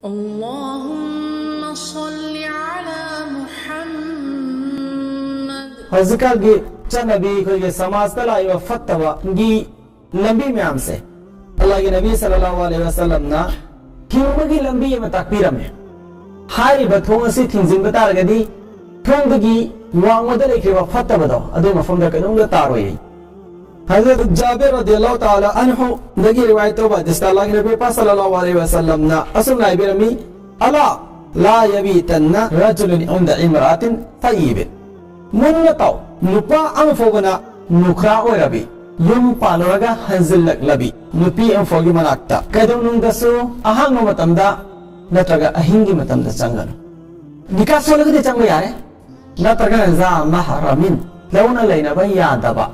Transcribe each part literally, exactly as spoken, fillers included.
اللهم صل على محمد. ꯍꯧꯖꯤꯛꯀꯥꯟꯒꯤ ꯆꯠꯅꯕꯤ ꯑꯩꯈꯣꯏꯒꯤ ꯁꯃꯥꯖꯇ ꯂꯥꯛꯏꯕ ꯐꯠꯇꯕꯒꯤ ꯂꯝꯕꯤ ꯃꯌꯥꯝꯁꯦ ꯑꯜꯂꯥꯍꯒꯤ ꯅꯕꯤ ꯁꯜꯂꯜꯂꯥꯍꯨ ꯑꯂꯩꯍꯤ ꯋꯥꯁꯜꯂꯝꯅ ꯍꯤꯡꯕꯒꯤ ꯂꯝꯕꯤ ꯑꯃ ꯇꯥꯛꯄꯤꯔꯝꯃꯦ꯫ ꯍꯥꯏꯔꯤꯕ ꯊꯣꯡ ꯑꯁꯤ ꯊꯤꯡꯖꯤꯟꯕ ꯇꯥꯔꯒꯗꯤ ꯊꯣꯡꯗꯒꯤ ꯋꯥꯡꯃꯗ ꯂꯩꯈ꯭ꯔꯤꯕ ꯐꯠꯇꯕꯗꯣ ꯑꯗꯨ ꯃꯐꯝꯗ ꯀꯩꯗꯧꯅꯨꯡꯗ ꯇꯥꯔꯣꯏ꯫ ꯍꯖꯔꯠ ꯖꯥꯕꯤꯔ ꯔꯗꯤꯌꯜꯂꯥꯍꯨ ꯇꯥꯂꯥ ꯑꯟꯍꯨꯗꯒꯤ ꯔꯤꯋꯥꯌꯠ ꯇꯧꯕ ꯍꯗꯤꯁꯇ ꯑꯜꯂꯥꯍꯒꯤ ꯅꯕꯤ ꯄꯥꯛ ꯁꯜꯂꯜꯂꯥꯍꯨ ꯑꯂꯩꯍꯤ ꯋꯥꯁꯜꯂꯝꯅ ꯑꯁꯨꯝꯅ ꯍꯥꯏꯕꯤꯔꯝꯃꯤ, "ꯑꯂꯥ ꯂꯥ ꯌꯕꯤꯇꯟꯅ ꯔꯖꯨꯂꯨꯟ ꯏꯟꯗ ꯏꯝꯔꯥꯇꯤꯟ ꯐꯩꯌꯤꯕꯤꯟ"꯫ ꯃꯨꯟꯅ ꯇꯥꯎ, ꯅꯨꯄꯥ ꯑꯃ ꯐꯥꯎꯕꯅ ꯅꯨꯈ꯭ꯔꯥ ꯑꯣꯏꯔꯕꯤ, ꯌꯨꯝ ꯄꯥꯜꯂꯨꯔꯒ ꯍꯟꯖꯤꯜꯂꯛꯂꯕꯤ ꯅꯨꯄꯤ ꯑꯃ ꯐꯥꯎꯒꯤ ꯃꯅꯥꯛꯇ ꯀꯩꯗꯧꯅꯨꯡꯗꯁꯨ ꯑꯍꯥꯡꯕ ꯃꯇꯝꯗ ꯅꯠꯇ꯭ꯔꯒ ꯑꯍꯤꯡꯒꯤ ꯃꯇꯝꯗ ꯆꯪꯒꯅꯨ꯫ ꯅꯤꯀꯥ ꯁꯣꯜꯂꯒꯗꯤ ꯆꯪꯕ ꯌꯥꯔꯦ, ꯅꯠꯇ꯭ꯔꯒꯅ ꯖꯥ ꯃꯍꯔꯃꯤꯟ, ꯂꯧꯅ ꯂꯩꯅꯕ ꯌꯥꯗꯕ,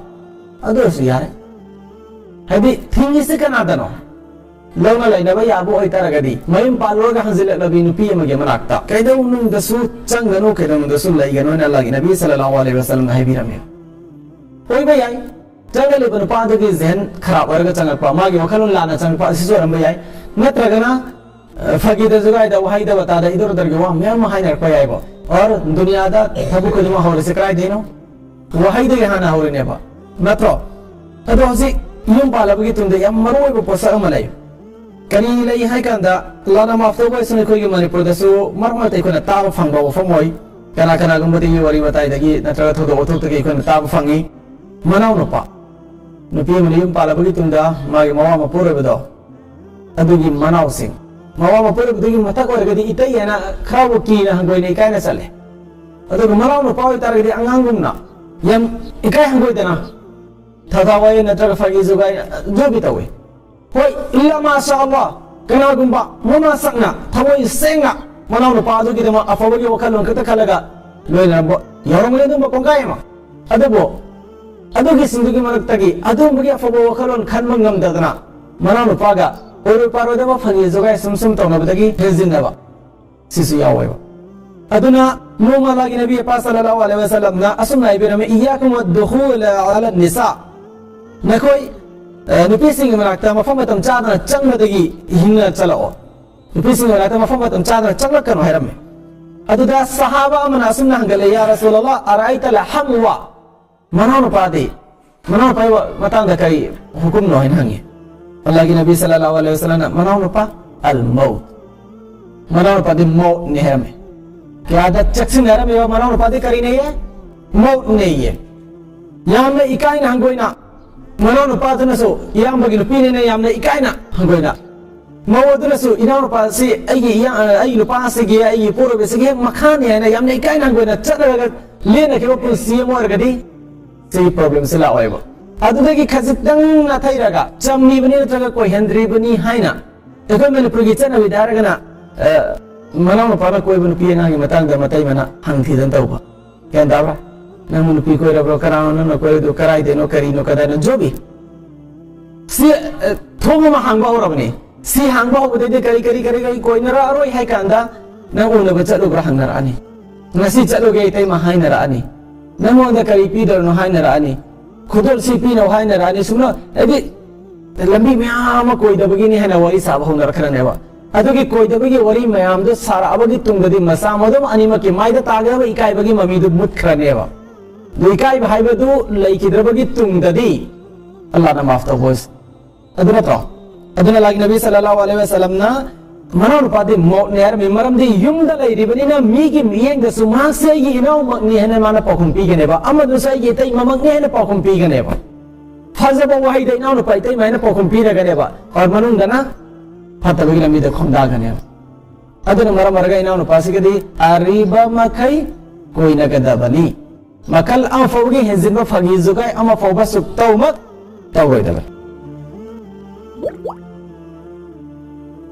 ꯑꯗꯨ ꯑꯣꯏꯔꯁꯨ ꯌꯥꯔꯦ꯫ ꯍꯥꯏꯗꯤ ꯊꯤꯡꯉꯤꯁꯤ ꯀꯅꯥꯗꯅꯣ? ꯂꯧꯅ ꯂꯩꯅꯕ ꯌꯥꯕ ꯑꯣꯏꯇꯥꯔꯒꯗꯤ ꯃꯌꯨꯝ ꯄꯥꯜꯂꯨꯔꯒ ꯍꯟꯖꯤꯜꯂꯛꯂꯕꯤ ꯅꯨꯄꯤ ꯑꯃꯒꯤ ꯃꯅꯥꯛꯇ ꯀꯩꯗꯧꯅꯨꯡꯗꯁꯨ ꯆꯪꯒꯅꯨ, ꯀꯩꯗꯧꯅꯨꯡꯗꯁꯨ ꯂꯩꯒꯅꯨ ꯍꯥꯏꯅ ꯑꯜꯂꯥꯍꯒꯤ ꯅꯕꯤ ꯁꯜꯂꯜꯂꯥꯍꯨ ꯑꯂꯩꯍꯤ ꯋꯥꯁꯜꯂꯝꯅ ꯍꯥꯏꯕꯤꯔꯝꯃꯤ꯫ ꯑꯣꯏꯕ ꯌꯥꯏ, ꯆꯪꯂꯛꯂꯤꯕ ꯅꯨꯄꯥ ꯑꯗꯨꯒꯤ ꯖꯦꯍꯟ ꯈꯔꯥꯞ ꯑꯣꯏꯔꯒ ꯆꯪꯂꯛꯄ, ꯃꯥꯒꯤ ꯋꯥꯈꯜꯂꯣꯟ ꯂꯥꯟꯅ ꯆꯪꯂꯛꯄ ꯑꯁꯤꯁꯨ ꯑꯣꯏꯔꯝꯕ ꯌꯥꯏ꯫ ꯅꯠꯇ꯭ꯔꯒꯅ, ꯑ, ꯐꯥꯒꯤꯗ ꯖꯨꯒꯥꯏꯗ ꯋꯥꯍꯩꯗ ꯋꯥꯇꯥꯗ ꯏꯗꯨꯔ ꯎꯗꯨꯔꯒꯤ ꯋꯥ ꯃꯌꯥꯝ ꯑꯃ ꯍꯥꯏꯅꯔꯛꯄ ꯌꯥꯏꯀꯣ꯫ ꯑꯣꯔ ꯗꯨꯅꯤꯌꯥꯗ ꯊꯕꯛ ꯈꯨꯗꯤꯡꯃꯛ ꯍꯧꯔꯤꯁꯦ ꯀꯗꯥꯏꯗꯩꯅꯣ? ꯋꯥꯍꯩꯗꯒꯤ ꯍꯥꯟꯅ ꯍꯧꯔꯤꯅꯦꯕ, ꯅꯠꯇ꯭ꯔꯣ? ꯑꯗꯣ ꯍꯧꯖꯤꯛ ꯌꯨꯝ ꯄꯥꯜꯂꯕꯒꯤ ꯇꯨꯡꯗ ꯌꯥꯝ ꯃꯔꯨ ꯑꯣꯏꯕ ꯄꯣꯠꯁꯛ ꯑꯃ ꯂꯩ꯫ ꯀꯔꯤ ꯂꯩ ꯍꯥꯏ ꯀꯥꯟꯗ, ꯑꯜꯂꯥꯍꯅ ꯃꯥꯐ ꯇꯧꯕ ꯑꯣꯏꯁꯅꯨ, ꯑꯩꯈꯣꯏꯒꯤ ꯃꯅꯤꯄꯨꯔꯗꯁꯨ ꯃꯔꯛ ꯃꯔꯛꯇ ꯑꯩꯈꯣꯏꯅ ꯇꯥꯕ ꯐꯪꯕ ꯋꯥꯐꯝ ꯑꯣꯏ꯫ ꯀꯅꯥ ꯀꯅꯥꯒꯨꯝꯕꯗꯒꯤ ꯋꯥꯔꯤ ꯋꯥꯇꯥꯏꯗꯒꯤ ꯅꯠꯇ꯭ꯔꯒ ꯊꯧꯗꯣꯛ ꯋꯥꯊꯣꯛꯇꯒꯤ ꯑꯩꯈꯣꯏꯅ ꯇꯥꯕ ꯐꯪꯉꯤ꯫ ꯃꯅꯥꯎꯅꯨꯄꯥ, ꯅꯨꯄꯤ ꯑꯃꯅ ꯌꯨꯝ ꯄꯥꯜꯂꯕꯒꯤ ꯇꯨꯡꯗ ꯃꯥꯒꯤ ꯃꯋꯥ ꯃꯄꯨꯔꯣꯏꯕꯗꯣ, ꯑꯗꯨꯒꯤ ꯃꯅꯥꯎꯁꯤꯡ, ꯃꯋꯥ ꯃꯄꯨꯔꯣꯏꯕꯗꯨꯒꯤ ꯃꯊꯛ ꯑꯣꯏꯔꯒꯗꯤ ꯏꯇꯩ ꯍꯥꯏꯅ ꯈꯔꯕꯨ ꯀꯤꯅ ꯍꯪꯒꯣꯏꯅ ꯏꯀꯥꯏꯅ ꯆꯠꯂꯦ꯫ ꯑꯗꯨꯒ ꯃꯅꯥꯎ ꯅꯨꯄꯥ ꯑꯣꯏꯇꯥꯔꯒꯗꯤ ꯑꯉꯥꯡꯒꯨꯝꯅ ꯌꯥꯝ ꯏꯀꯥꯏ ꯍꯪꯒꯣꯏꯗꯅ ꯊꯥꯊꯥ ꯋꯥꯌꯦ ꯅꯠꯇ꯭ꯔꯒ ꯐꯥꯒꯤ ꯖꯨꯒꯥꯏ ꯖꯨꯕꯤ ꯇꯧꯏ꯫ ꯍꯣꯏ, ꯏꯜꯂꯥ ꯃꯥꯁꯥ ꯑꯜꯂꯥ, ꯀꯅꯥꯒꯨꯝꯕ ꯃꯃꯥꯁꯛꯅ ꯊꯃꯣꯏ ꯁꯦꯡꯅ ꯃꯅꯥꯎ ꯅꯨꯄꯥ ꯑꯗꯨꯒꯤꯗꯃꯛ ꯑꯐꯕꯒꯤ ꯋꯥꯈꯜꯂꯣꯟ ꯈꯛꯇ ꯈꯜꯂꯒ ꯂꯣꯏꯅꯔꯝꯕ ꯌꯥꯎꯔꯝꯒꯅꯤ ꯑꯗꯨꯝꯕ ꯀꯣꯡꯒꯥꯏ ꯑꯃ꯫ ꯑꯗꯨꯕꯨ ꯑꯗꯨꯒꯤꯁꯤꯡꯗꯨꯒꯤ ꯃꯔꯛꯇꯒꯤ ꯑꯗꯨꯒꯨꯝꯕꯒꯤ ꯑꯐꯕ ꯋꯥꯈꯜꯂꯣꯟ ꯈꯟꯕ ꯉꯝꯗꯗꯅ ꯃꯅꯥꯎ ꯅꯨꯄꯥꯒ ꯑꯣꯏꯔꯣꯏ ꯄꯥꯔꯣꯏꯗꯕ ꯐꯥꯒꯤ ꯖꯨꯒꯥꯏ ꯁꯨꯝ ꯁꯨꯝ ꯇꯧꯅꯕꯗꯒꯤ ꯍꯦꯟꯖꯤꯟꯅꯕ ꯁꯤꯁꯨ ꯌꯥꯎꯋꯦꯕ꯫ ꯑꯗꯨꯅ ꯅꯣꯡꯃ ꯑꯜꯂꯥꯍꯒꯤ ꯅꯕꯤ ꯄꯥꯛ ꯁꯜꯂꯜꯂꯥꯍꯨ ꯑꯂꯩꯍꯤ ꯋꯥꯁꯜꯂꯝꯅ ꯑꯁꯨꯝꯅ ꯍꯥꯏꯕꯤꯔꯝꯃꯤ, "ꯏꯌꯥꯀꯨꯝ ꯋꯥꯗꯗꯨꯈꯨꯂ ꯑꯂꯟ ꯅꯤꯁꯥ", ꯅꯈꯣꯏ, ꯑ, ꯅꯨꯄꯤꯁꯤꯡꯒꯤ ꯃꯅꯥꯛꯇ ꯃꯐꯝ ꯃꯇꯝ ꯆꯥꯗꯅ ꯆꯪꯕꯗꯒꯤ ꯍꯤꯡꯅ ꯆꯠꯂꯛꯑꯣ꯫ ꯅꯨꯄꯤꯁꯤꯡ ꯃꯅꯥꯛꯇ ꯃꯐꯝ ꯃꯇꯝ ꯆꯥꯗꯅ ꯆꯪꯂꯛꯀꯅꯨ ꯍꯥꯏꯔꯝꯃꯤ꯫ ꯑꯗꯨꯗ ꯁꯍꯥꯕꯥ ꯑꯃꯅ ꯑꯁꯨꯝꯅ ꯍꯪꯒꯠꯂꯦ, "ꯌꯥ ꯔꯁꯨꯂꯜꯂꯥꯍ, ꯑꯔꯥꯏꯇ ꯂꯍꯝꯋꯥ, ꯃꯅꯥꯎꯅꯨꯄꯥꯗꯤ, ꯃꯅꯥꯎꯅꯨꯄꯥꯒꯤ ꯃꯇꯥꯡꯗ ꯀꯔꯤ ꯍꯨꯀꯨꯝꯅꯣ?" ꯍꯥꯏꯅ ꯍꯪꯉꯤ꯫ ꯑꯜꯂꯥꯍꯒꯤ ꯅꯕꯤ ꯁꯜꯂꯜꯂꯥꯍꯨ ꯑꯂꯩꯍꯤ ꯋꯥꯁꯜꯂꯝꯅ, "ꯃꯅꯥꯎꯅꯨꯄꯥ ꯑꯜ ꯃꯧꯠ, ꯃꯅꯥꯎꯅꯨꯄꯥꯗꯤ ꯃꯧꯠꯅꯤ" ꯍꯥꯏꯔꯝꯃꯤ꯫ ꯀꯌꯥꯗ ꯆꯦꯛꯁꯤꯟꯅꯔꯝꯃꯤꯕ ꯃꯅꯥꯎꯅꯨꯄꯥꯗꯤ ꯀꯔꯤꯅꯦꯌꯦ? ꯃꯧꯠꯅꯦꯌꯦ꯫ ꯌꯥꯝꯅ ꯏꯀꯥꯏꯅ ꯍꯪꯒꯣꯏꯅ, ꯃꯅꯥꯎꯅꯨꯄꯥꯗꯨꯅꯁꯨ ꯏꯌꯥꯝꯕꯒꯤ ꯅꯨꯄꯤꯅꯦꯅ ꯌꯥꯝꯅ ꯏꯀꯥꯏꯅ ꯍꯪꯒꯣꯏꯅ, ꯃꯧ ꯑꯗꯨꯅꯁꯨ ꯏꯅꯥꯎꯅꯨꯄꯥꯁꯤ ꯑꯩꯒꯤ ꯏꯌꯥ-, ꯑꯩꯒꯤ ꯅꯨꯄꯥꯁꯤꯒꯤ, ꯑꯩꯒꯤ ꯄꯣꯔꯣꯏꯕꯁꯤꯒꯤ ꯍꯦꯛ ꯃꯈꯥꯅꯤ ꯍꯥꯏꯅ ꯌꯥꯝꯅ ꯏꯀꯥꯏꯅ ꯍꯪꯒꯣꯏꯅ ꯆꯠꯅꯔꯒ ꯂꯦꯟꯅꯈꯤꯕ ꯄꯨꯟꯁꯤ ꯑꯃ ꯑꯣꯏꯔꯒꯗꯤ ꯁꯤꯒꯤ ꯄ꯭ꯔꯣꯕ꯭ꯂꯦꯝꯁꯤ ꯂꯥꯛꯑꯣꯏꯕ꯫ ꯑꯗꯨꯗꯒꯤ ꯈꯖꯤꯛꯇꯪ ꯅꯥꯊꯩꯔꯒ ꯆꯝꯃꯤꯕꯅꯤ ꯅꯠꯇ꯭ꯔꯒ ꯀꯣꯏꯍꯟꯗ꯭ꯔꯤꯕꯅꯤ ꯍꯥꯏꯅ ꯑꯩꯈꯣꯏ ꯃꯅꯤꯄꯨꯔꯒꯤ ꯆꯠꯅꯕꯤꯗ ꯍꯥꯏꯔꯒꯅ, ꯑ, ꯃꯅꯥꯎꯅꯨꯄꯥꯅ ꯀꯣꯏꯕ ꯅꯨꯄꯤ ꯑꯉꯥꯡꯒꯤ ꯃꯇꯥꯡꯗ ꯃꯇꯩ ꯃꯅꯥ ꯍꯪ ꯊꯤꯗꯅ ꯇꯧꯕ꯫ ꯒ꯭ꯌꯥꯟ ꯇꯥꯕ꯭ꯔꯥ? ꯅꯪꯕꯨ ꯅꯨꯄꯤ ꯀꯣꯏꯔꯕ꯭ꯔꯣ? ꯀꯅꯥꯅꯣ ꯅꯪꯅ ꯀꯣꯏꯔꯤꯗꯣ? ꯀꯔꯥꯏꯗꯩꯅꯣ? ꯀꯔꯤꯅꯣ? ꯀꯗꯥꯏꯅꯣ? ꯖꯣꯕꯤ꯫ ꯁꯤ, ꯑ, ꯊꯣꯡ ꯑꯃ ꯍꯥꯡꯕ ꯍꯧꯔꯕꯅꯤ꯫ ꯁꯤ ꯍꯥꯡꯕ ꯍꯧꯕꯗꯩꯗꯤ ꯀꯔꯤ, ꯀꯔꯤ, ꯀꯔꯤ, ꯀꯔꯤ ꯀꯣꯏꯅꯔꯛꯑꯔꯣꯏ ꯍꯥꯏ ꯀꯥꯟꯗ ꯅꯪ ꯎꯅꯕ ꯆꯠꯂꯨꯕ꯭ꯔꯥ ꯍꯪꯅꯔꯛꯑꯅꯤ꯫ ꯉꯁꯤ ꯆꯠꯂꯨꯒꯦ ꯏꯇꯩꯃ ꯍꯥꯏꯅꯔꯛꯑꯅꯤ꯫ ꯅꯪꯉꯣꯟꯗ ꯀꯔꯤ ꯄꯤꯗꯣꯏꯅꯣ ꯍꯥꯏꯅꯔꯛꯑꯅꯤ꯫ ꯈꯨꯗꯣꯜ ꯁꯤ ꯄꯤꯅꯧ ꯍꯥꯏꯅꯔꯛꯑꯅꯤ꯫ ꯁꯨꯝꯅ ꯍꯥꯏꯗꯤ ꯂꯝꯕꯤ ꯃꯌꯥꯝ ꯑꯃ ꯀꯣꯏꯗꯕꯒꯤꯅꯤ ꯍꯥꯏꯅ ꯋꯥꯔꯤ ꯁꯥꯕ ꯍꯧꯅꯔꯛꯈ꯭ꯔꯅꯦꯕ꯫ ꯑꯗꯨꯒꯤ ꯀꯣꯏꯗꯕꯒꯤ ꯋꯥꯔꯤ ꯃꯌꯥꯝꯗꯣ ꯁꯥꯔꯛꯑꯕꯒꯤ ꯇꯨꯡꯗꯗꯤ ꯃꯆꯥ ꯃꯗꯨꯝ ꯑꯅꯤꯃꯛꯀꯤ ꯃꯥꯏꯗ ꯇꯥꯒꯗꯕ ꯏꯀꯥꯏꯕꯒꯤ ꯃꯃꯤꯗꯨ ꯃꯨꯠꯈ꯭ꯔꯅꯦꯕ꯫ ꯑꯗꯨ ꯏꯀꯥꯏꯕ ꯍꯥꯏꯕꯗꯨ ꯂꯩꯈꯤꯗ꯭ꯔꯕꯒꯤ ꯇꯨꯡꯗꯗꯤ ꯑꯜꯂꯥꯍꯅ ꯃꯥꯐ ꯇꯧꯕ ꯑꯣꯏꯁ-, ꯑꯗꯨ ꯅꯠꯇ꯭ꯔꯣ? ꯑꯗꯨꯅ ꯂꯥꯛ ꯅꯕꯤ ꯁꯜꯂꯜꯂꯥꯍꯨ ꯑꯂꯩꯍꯤ ꯋꯥꯁꯜꯂꯝꯅ ꯃꯅꯥꯎꯅꯨꯄꯥꯗꯤ ꯃꯧꯠꯅꯦ ꯍꯥꯏꯔꯝꯃꯤ꯫ ꯃꯔꯝꯗꯤ ꯌꯨꯝꯗ ꯂꯩꯔꯤꯕꯅꯤꯅ ꯃꯤꯒꯤ ꯃꯤꯠꯌꯦꯡꯗꯁꯨ ꯃꯍꯥꯛꯁꯦ ꯑꯩꯒꯤ ꯏꯅꯥꯎꯃꯛꯅꯤ ꯍꯥꯏꯅ ꯃꯥꯅ ꯄꯥꯎꯈꯨꯝ ꯄꯤꯒꯅꯦꯕ, ꯑꯃꯗꯨꯁꯨ ꯑꯩꯒꯤ ꯏꯇꯩꯃꯃꯛꯅꯤ ꯍꯥꯏꯅ ꯄꯥꯎꯈꯨꯝ ꯄꯤꯒꯅꯦꯕ꯫ ꯐꯖꯕ ꯋꯥꯍꯩꯗ ꯏꯅꯥꯎꯅꯨꯄꯥ ꯏꯇꯩꯃ ꯍꯥꯏꯅ ꯄꯥꯎꯈꯨꯝ ꯄꯤꯔꯒꯅꯦꯕ, ꯑꯣꯔ ꯃꯅꯨꯡꯗꯅ ꯐꯠꯇꯕꯒꯤ ꯂꯝꯕꯤꯗ ꯈꯣꯡꯗꯥꯒꯅꯦꯕ꯫ ꯑꯗꯨꯅ ꯃꯔꯝ ꯑꯣꯏꯔꯒ ꯏꯅꯥꯎꯅꯨꯄꯥꯁꯤꯒꯗꯤ ꯑꯔꯤꯕ ꯃꯈꯩ ꯀꯣꯏꯅꯒꯗꯕꯅꯤ꯫ ꯃꯈꯜ ꯑꯃ ꯐꯥꯎꯕꯒꯤ ꯍꯦꯟꯖꯤꯟꯕ ꯐꯥꯒꯤ ꯖꯨꯒꯥꯏ ꯑꯃ ꯐꯥꯎꯕ ꯁꯨꯛꯇꯧꯃꯛ ꯇꯧꯔꯣꯏꯗꯕꯅꯤ꯫